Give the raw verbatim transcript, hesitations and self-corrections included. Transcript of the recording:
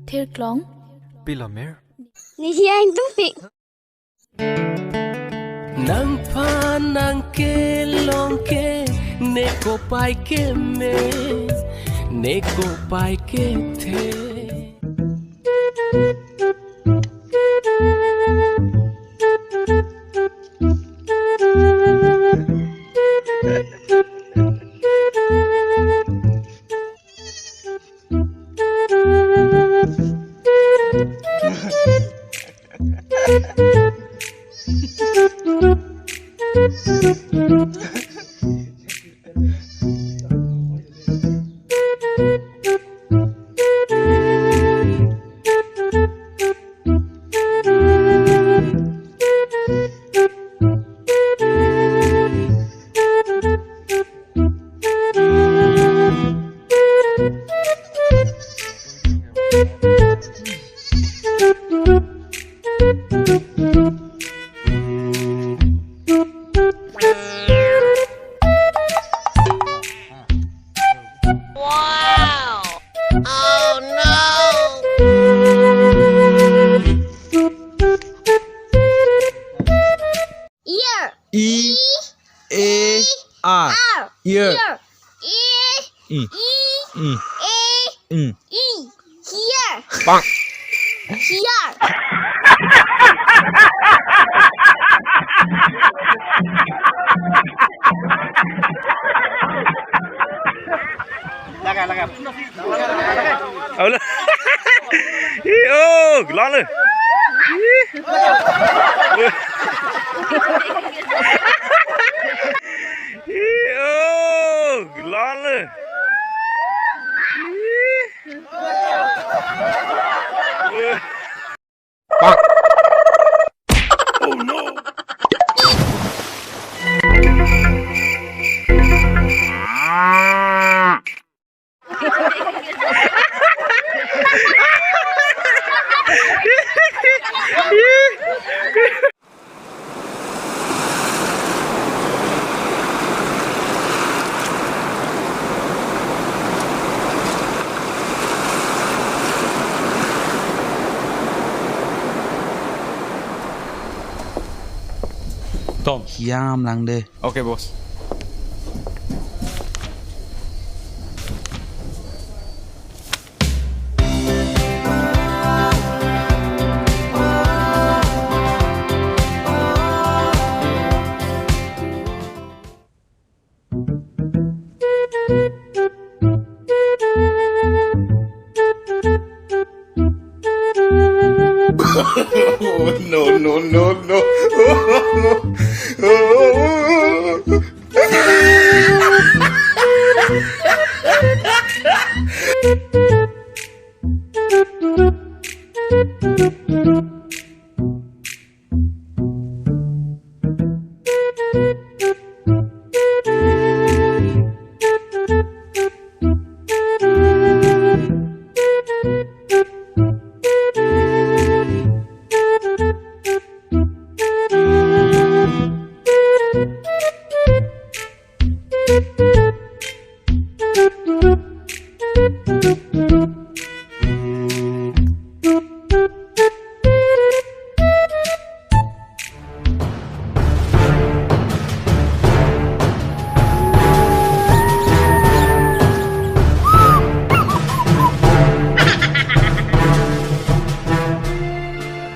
Thirklong. Pilomer. Nehi ahin tungpik. Nangphan nangkelong ke, ne kopai keme, ne kopai kethe. Wow! Oh no! Ear. E, E, A. R. Ear. Ear. E, E, E, E, E, E, E. Here. Bang. Here. Laga, laga. Alo. Ih, oh, glan le. Ih. Ih, oh, glan le. Ih. Oh no. Tom. Hiam lang de. Oke, bos. No, no, no, no.